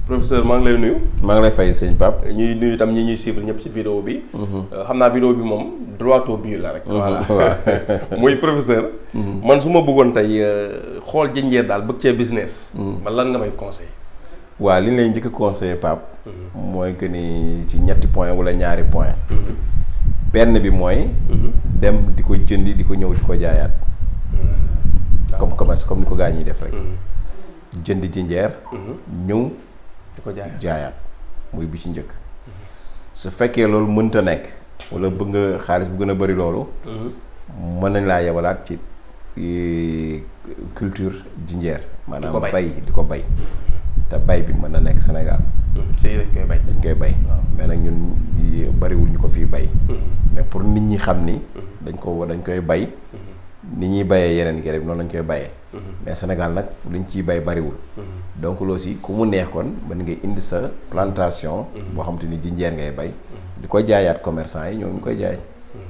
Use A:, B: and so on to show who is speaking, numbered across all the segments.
A: professeur maa ngi lay nuyu.
B: maa ngi lay fay sëñ Pape.
A: ñuy nuyu itam ñi ñuy suivre ñëpp ci vidéo bi. xam naa vidéo bi moom droit au but la rek. voilà muy professeur. man su ma bëggoon tey xool jinjeer daal bëgg cee business. man lan nga may conseil.
B: waaw li ñu lay njëkk a conseillé Pape. mooy que ni ci ñetti point wala ñaari point. benn bi mooy. dem di ko jëndi di ko ñëw di ko jaayaat. comme commerce comme ni ko gaa ñiy def rek. jënd jinjeer. ñëw
A: di ko
B: jaayaat muy bi ci njëkk. su fekkee loolu mënta nekk. wala bëgg nga xaalis bu gën a bari loolu. mën nañ laa yebalaat ci culture jinjeer. maanaam bay di ko bay. te bay bi mën na nekk Sénégal.
A: si dañ koy bay
B: dañ koy bay. mais nag ñun bariwul ñu ko fii bay. mais pour nit ñi xam ni. dañ koy bay. ni ñuy bayee yeneen gerte noonu lañ koy bayee. mais Sénégal nag liñ ciy bay bariwul. donc loolu aussi ku mu neex kon mën nga indi sa plantation. boo xam te ni jinjeer ngay bay. di ko jaayaat commerçant yi ñoom ñu koy jaay.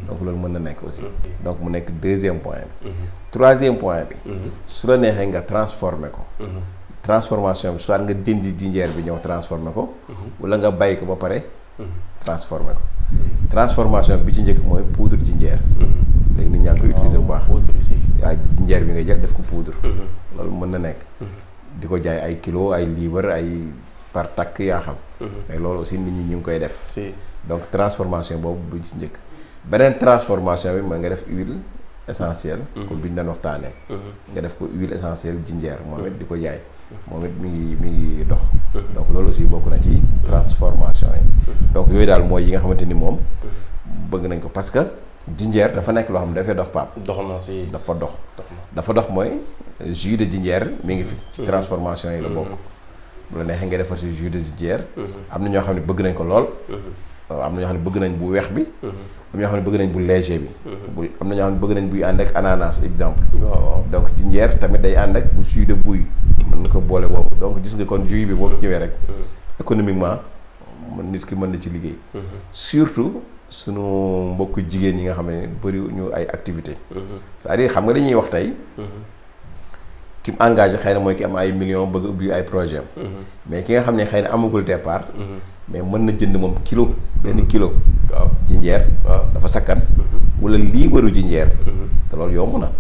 B: donc loolu mën na nekk aussi. donc mu nekk deuxième point bi. troisième point bi. su la neexee nga transformer ko. transformation bi soit nga jëndi jinjeer bi ñëw transformer ko. wala nga bay ko ba pare. transformer ko. transformation bi ci njëkk mooy poudre jinjeer. léegi nit ñaa ngi koy utiliser bu baax. yaa jinjeer bi nga jël def ko poudre. loolu mën na nekk. di ko jaay ay kilo ay livre ay par takk yaa xam. mais loolu aussi nit ñi ñu ngi koy def. donc transformation boobu bu ci njëkk. beneen transformation bi mooy nga def huile essentielle. comme bi ñu doon waxtaanee. nga def ko huile essentielle jinjeer moom it di ko jaay. moom it mi ngi dox. donc loolu aussi bokk na ci transformation yi. donc yooyu daal mooy yi nga xamante ni moom. bëgg nañ ko parce que jinjeer dafa nekk loo xam ne dafay dox Pape.
A: dox na si
B: dafa dox. dafa dox mooy jus de jinjeer mi ngi fi. ci transformation yi la bokk. bu la neexee nga defar si jus de jinjeer. am na ñoo xam ne bëgg nañ ko lool. am na ñoo xam ne bëgg nañ bu weex bi. am na ñoo xam ne bëgg nañ bu léger bi. am na ñoo xam ne bëgg nañ buy ànd ak ananas exemple. donc jinjeer tamit day ànd ak bu jus de buy. mën na ko boole boobu donc gis nga kon jus bi boo fi ñëwee rek. économiquement nit ki mën na ci liggéey. surtout sunu mbokku jigéen ñi nga xam ne bëri ñu ay activité c'est-à-dire xam nga dañuy wax tey. ki mu engagé xëy na mooy ki am ay millions bëgg ubbi ay projet am. mais ki nga xam ne xëy na amagul départ. mais mën na jënd moom kilo benn kilo.
A: waaw
B: jinjeer. dafa sakkan. wala liibaru jinjeer. te loolu yomb na.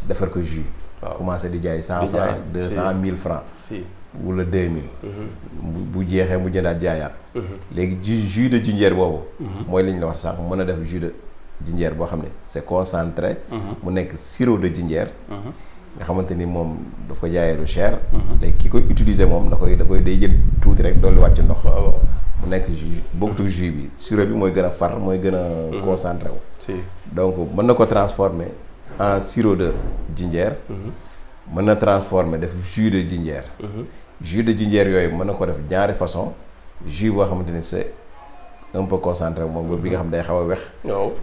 B: defar ko jus. commencé di jaay 100 francs 200 1000 francs. wala 2000. bu jeexee mu jëndaat jaayaat. léegi jus de jinjeer boobu. mooy li ñu la wax sax mën a def jus de jinjeer boo xam ne c'est concentré. mu nekk sirop de jinjeer. nga xamante ni moom daf ko jaayee lu cher. léegi ki koy utiliser moom da koy day jël tuuti rek dolli wàcc ndox. mu nekk jus bokkut jus bi sirop bi mooy gën a far mooy gën a concentré wu. donc mën na ko transformer en sirop de jinjeer. mën na transformer def jus de jinjeer. jus de jinjeer yooyu mën na ko def ñaari façon jus boo xamante ni c'est un peu concentré moom bi nga xam day xaw a wex.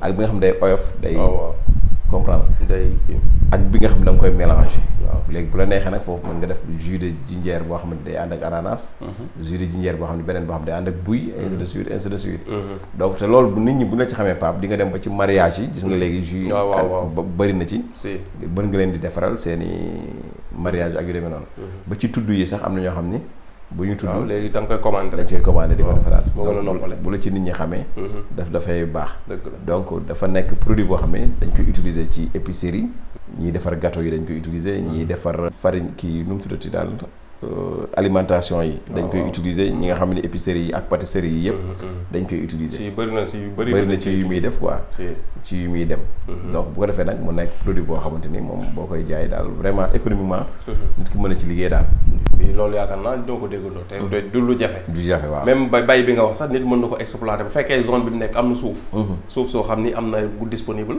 B: ak bi nga xam day oyof day. comprendre ak bi nga xam ne da nga koy mélanger. léegi bu la neexee nag foofu mën nga def jus de jinjeer boo xam ne day ànd ak ananas. jus de jinjeer boo xam ne beneen boo xam ne day ànd ak buy ainsi de suite ainsi de suite. donc te loolu bu nit ñi bu la ci xamee Pape di nga dem ba ci mariage yi gis nga léegi jus bëri na ci. bën nga leen di defaral seeni mariage ak yu demee noonu. ba ci tudd yi sax am na ñoo xam ni bu ñu tudd
A: léegi da nga koy commandé.
B: dañ koy commandé di ko defaraat.
A: donc
B: bu la ci nit ñi xamee. dafay baax. donc dafa nekk produit boo xam ne dañ koy utiliser ci épicerie. ñiy defar gâteau yi dañ koy utiliser. ñiy defar farine kii nu mu tuddati daal alimentation yi. dañ koy utiliser ñi nga xam ne épicerie yi ak pâtisserie yi yëpp. dañ koy utiliser.
A: bëri na
B: ci yu muy def quoi. ci yu muy dem. donc bu ko defee nag mu nekk produit boo xamante ni moom boo koy jaay daal vraiment économiquement. nit ki mën a ci liggéey daal.
A: bi loolu yaakaar naa doo ko déggandoo te du lu jafe.
B: du jafe waaw
A: même bay bi nga wax sax nit mën na ko exploiter bu fekkee zone bi mu nekk am na suuf. suuf soo xam ni am na bu disponible.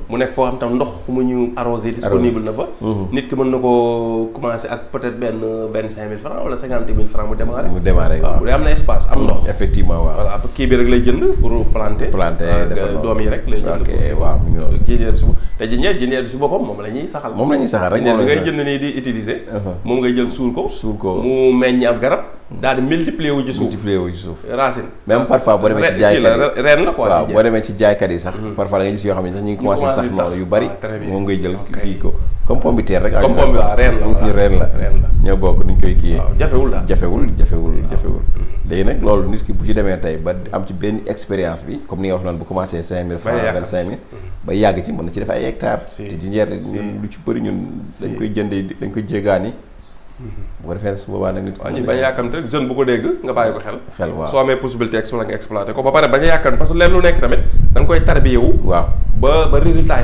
A: mu nekk foo xam tam ndox mu ñu arrosé disponible na fa. nit ki mën na ko commencer ak peut-être benn 25 000 francs wala 50 000 francs mu démarrer. waaw bu dee am na espace am ndox.
B: effectivement waaw
A: voilà kii bi rek lay jënd pour planter.
B: defar
A: doom yi rek lay jënd.
B: ok waaw mu ngi
A: jinjeer bi te jinjeer bi si boppam moom la ñuy saxal.
B: rek
A: jinjeer bi ngay jënd nii di utiliser. moom ngay jël suul ko mu meññ ab garab daal di multiplier wu ci suuf racine.
B: même parfois boo demee ci jaaykat yi
A: reen la quoi.
B: waaw boo demee ci jaaykat yi sax parfois da ngay gis yoo xam ne sax ñu ngi commencé sax noonu yu bari moom ngay jël kii ko comme pomme de terre rek.
A: comme pomme bi waaw reen la
B: ñoo bokk nuñ koy kiyee.
A: jafewul daal
B: jafewul léegi nag loolu nit ki bu ci demee tey ba am ci benn expérience bi comme ni nga wax noonu bu commencé 5000 francs 25000 ba yàgg ci mën na ci def ay hectares te jinjeer ñun lu ci bëri ñun dañ koy jëndee dañ koy jéggaani bu ko defee su boobaa nag nit
A: ñi bañ a yàkkamte rek jeune bu ko dégg nga bàyyi ko xel
B: waaw
A: soo amee possibilité exploiter nga exploiter ko ba pare bañ a yàkkamte parce que leen lu nekk tamit da nga koy tarbiyewu
B: waaw
A: ba résultat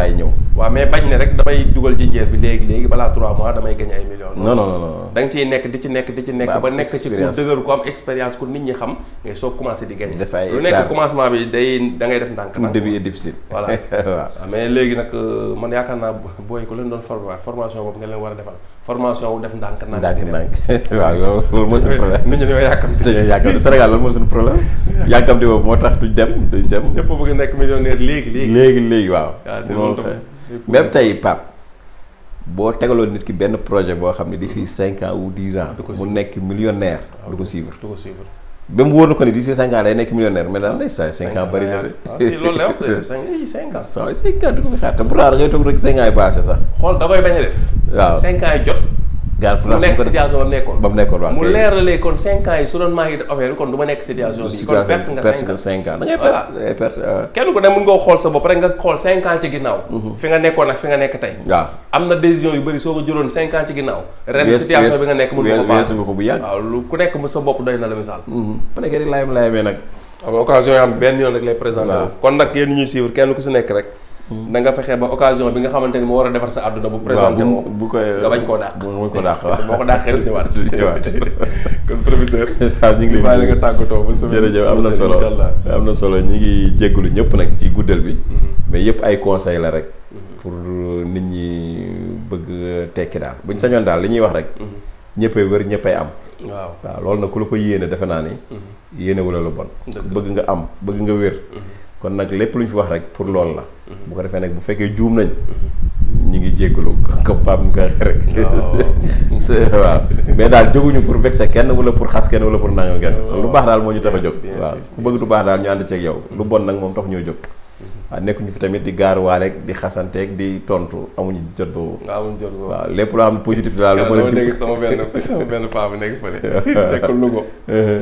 B: yi ñëw
A: waaw mais bañ ne rek damay dugal jinjeer bi léegi balaa 3 mois damay gagné ay millions
B: non
A: da nga ciy nekk di ci nekk ba nekk ci ku dëgër ku am expérience ku nit ñi xam ngay soo commencé di gagné lu nekk commencement bi da ngay def ndànk
B: tout début est difficile
A: voilà waaw mais léegi nag man yaakaar naa booy ku leen doon formation boobu nga leen war a defal formation wu def ndànk
B: waaw loolu mooy suñu problème
A: nit ñi dañoo yàkkamti
B: Sénégal loolu mooy suñu problème yàkkamti boobu moo tax duñ dem
A: ñëpp bëgg nekk millionnaire
B: léegi waaw même tey Pape boo tegaloon nit ki benn projet boo xam ne d'ici 5 ans ou 10 ans mu nekk millionnaire du ko suivre ba mu wóor na ko ni d'ici 5 ans day nekk millionnaire mais daal lay saa 5 ans bëri na de.
A: si loolu lay wax 5 ans.
B: saa 5 ans du ko fi xaar te pourtant da ngay toog rek 5 ans yi passé sax.
A: xool da koy bañ a def.
B: waaw
A: 5 ans yi jot.
B: gaal
A: mu nekk situation ba nekkoon.
B: ba mu nekkoon waaw
A: mu leeralee kon 5 ans yi su doon maa ngi def affaire bi kon du ma nekk situation bi. kon perte nga 5 ans
B: da ngay perte
A: kenn ku ne mën nga xool sa bopp rek nga xool 5 ans ci ginnaaw. fi nga nekkoon ak fi nga nekk tey.
B: waaw am
A: na décision yu bëri soo ko jëloon 5 ans ci ginnaaw. ren situation bi nga nekk mën nga ko
B: weesu nga ko bu yàgg.
A: waaw lu ku nekk sa bopp doy na la misaal.
B: bu nekkee di layamee nag.
A: xam nga occasion yi am benn yoon rek lay présenté. kon nag yéen ñuy suivre kenn ku si nekk rek. da nga fexe ba occasion bi nga xamante ni moo war a defar sa àdduna bu présenté moo
B: bu koy
A: nga bañ koo dàq
B: bu ko dàq waaw
A: boo ko dàqee rek ñëwaat kon professeur
B: ñu ngi
A: lay nga tàggatoo ba
B: jërëjëf am na solo ñu ngi jégalu ñëpp nag ci guddal bi mais yëpp ay conseil la rek pour nit ñi bëgg tekki daal buñ sañoon daal li ñuy wax rek ñëppay wër ñëppay am waaw loolu nag ku la ko yéene defe naa ni yéene wala lu bon bëgg nga am bëgg nga wér kon nag lépp lu ñu fi wax rek pour loolu la bu ko defee nag bu fekkee juum nañ ñu ngi jéggalu comme Pape mu koy waxee rek waaw mais daal jóguñu pour vexer kenn wala pour xas kenn wala pour nangam kenn lu baax daal moo ñu tax a jóg waaw ku bëgg du baax daal ñu ànd ceeg yow lu bon nag moom tax ñoo jóg waaw nekkuñu fi tamit di gaaruwaaleeg di xasanteeg di tontu amuñu jot boobu waaw lépp loo xam ne positif daal lu mën a
A: dégg sama benn paa bu nekk fële nekk Louga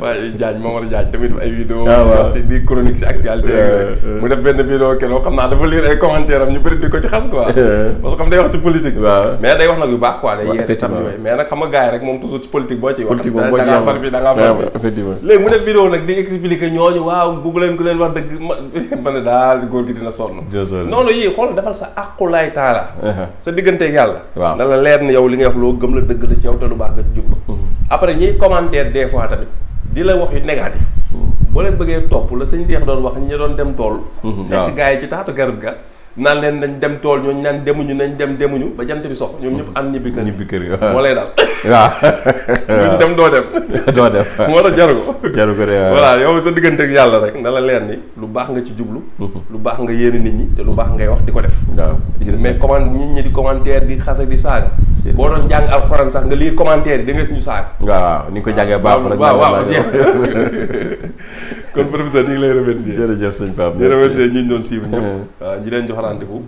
A: waaye Diagne Mamadou Diagne tamit ay vidéo wax ci di chronique si actualité mu def benn vidéo kenn xam naa dafa lire ay commentaire am ñu bëri di ko ci xas quoi parce que xam day wax ci politique mais day wax nag yu baax quoi day yeete tam yooyu mais nag xam nga gars yi rek moom toujours ci politique boo ciy wax da ngaa far bi da ngaa far bi
B: effectivement
A: léegi mu def vidéo nag di expliquer ñooñu waaw bugg leen ku leen wax dëgg ma ne daal góor gi dina sonn noonu yii xool defal sa aqulaay taala sa digganteeg yàlla
B: waaw
A: da la leer ni yow li ngay wax loo gëm la dëgg la ci yow te lu baax nga ci jublu après ñiy commentaire des fois tamit di la wax yu négatif boo leen bëggee topp la sëñ Cheikh doon wax ñi doon dem tool fekk gars yi ci taatu garab ga naan leen nañ dem tool ñooñu naan demuñu nañ demuñu ba jant bi sox ñoom ñëpp ànd ñibbi kër yi moo lay daal
B: waaw
A: ñu dem doo dem moo tax jaru ko
B: de
A: voilà yow sa diggante ak yàlla rek na la leer ni lu baax nga ci jublu lu baax nga yéene nit ñi te lu baax ngay wax di ko def mais nit ñi di commentaire di xas ak di saaga boo doon jàng alxuraan sax nga lii commentaire yi da nga suñu saaga
B: waaw ni nga ko jàngee baaxul rek
A: waaw jeex kon professeur ñu ngi lay remercier
B: jërëjëf sëñ Pape
A: di remercier ñi ñu doon suivre ñëpp waaw ñi leen jox rendez-vous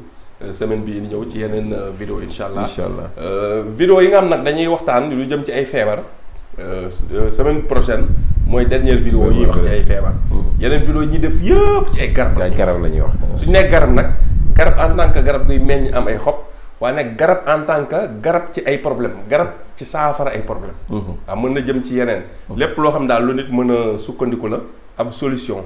A: semaine bii di ñëw ci yeneen vidéo incha allah vidéo yi nga xam nag dañuy waxtaan lu jëm ci ay feebar semaine prochaine mooy dernière vidéo yi wax ci ay feebar yeneen vidéo ñi def yëpp ci ay garab
B: la ñuy wax
A: suñu nekk garab nag garab en tant que garab guy meññ am ay xob waaye nag garab en tant que garab ci ay problème garab ci saafara ay problème waaw mën na jëm ci yeneen lépp loo xam daal lu nit mën a sukkandiku la am solution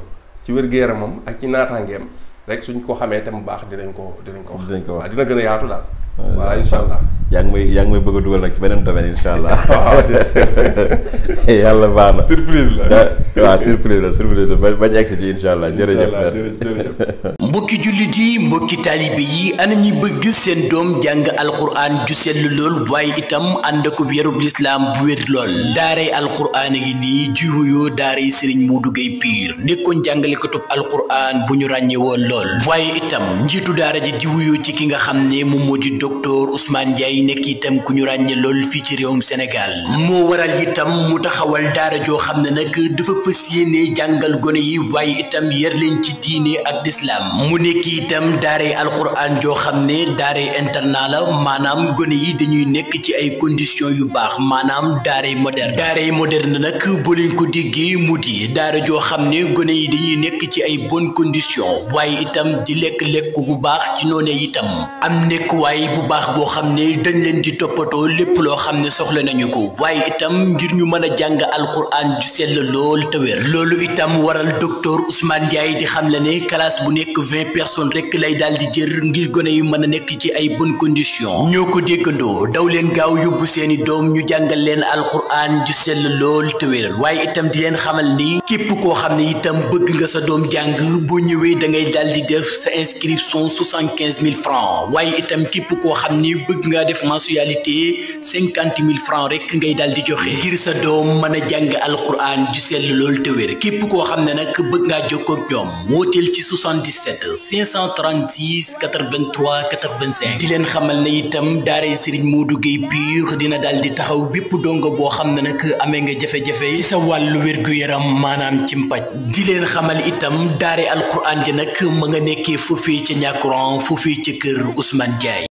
A: ci wér-gu-yaramam ak ci naataangeem rek suñ ko xamee te mu baax dinañ ko wax waaw dina gën a yaatu daal voilà incha allah
B: yaa ngi may bëgg a dugal nag ci beneen domaine incha allah yàlla baax na
A: surprise la
B: waaw surprise la bañ egsi ci incha allah jërëjëf
C: mbokki jullit yi mbokki taalibe yi ana ñi bëgg seen doom jàng alquran ju sell lool waaye itam ànd ak yarub lislaam bu wér lool daaray alquran yi nii ji wuyoo daaray Serigne Modou Gueye Pire nekkoon jàngalekatub alquran bu ñu ràññee woon lool waaye itam njiitu daara ji di wuyoo ci ki nga xam ne moom moo di docteur Ousmane Ndiaye Ndiaye nekk itam ku ñu ràññe lool fii ci réewum Sénégal moo waral itam mu taxawal daara joo xam ne nag dafa fas yéene jàngal gone yi waaye itam yar leen ci diine ak lislaam mu nekk itam daaray alquran joo xam ne daaray internat la maanaam gone yi dañuy nekk ci ay conditions yu baax maanaam daaray moderne nag boo leen ko déggee mu di daara joo xam ne gone yi dañuy nekk ci ay bonnes conditions waaye itam di lekk bu baax ci noone itam am nekkuwaay bu baax boo xam ne dañ leen di toppatoo lépp loo xam ne soxla nañu ko waaye itam ngir ñu mën a jàng alquran ju sell lool te wér loolu itam waral docteur Ousmane Ndiaye di xam la ne classe bu nekk 20 personnes rek lay daal di jër ngir gone yu mën a nekk ci ay bonnes conditions ñoo ko déggandoo daw leen gaaw yóbbu seeni doom ñu jàngal leen alquran ju sell lool te wér waaye itam di leen xamal ni képp koo xam ne itam bëgg nga sa doom jàng boo ñëwee da ngay daal di def sa inscription 75 000 francs waaye itam képp koo xam ni bëgg ngaa def mensualité 50 000 francs rek ngay daal di joxe ngir sa doom mën a jàng alquran ju sell lool te wér képp koo xam ne nag bëgg ngaa jokkoo ak ñoom wooteel ci 77 536 83 85 di leen xamal ne itam daaray Serigne Modou Gueye Pire dina daal di taxaw bépp dongo boo xam ne nag amee nga jafe-jafe ci sa wàllu wér-gu-yaram maanaam ci mpaj di leen xamal itam daaray alquran ji nag ma nga nekkee foofii ca Niakoulrang foofii ca kër Ousmane Ndiaye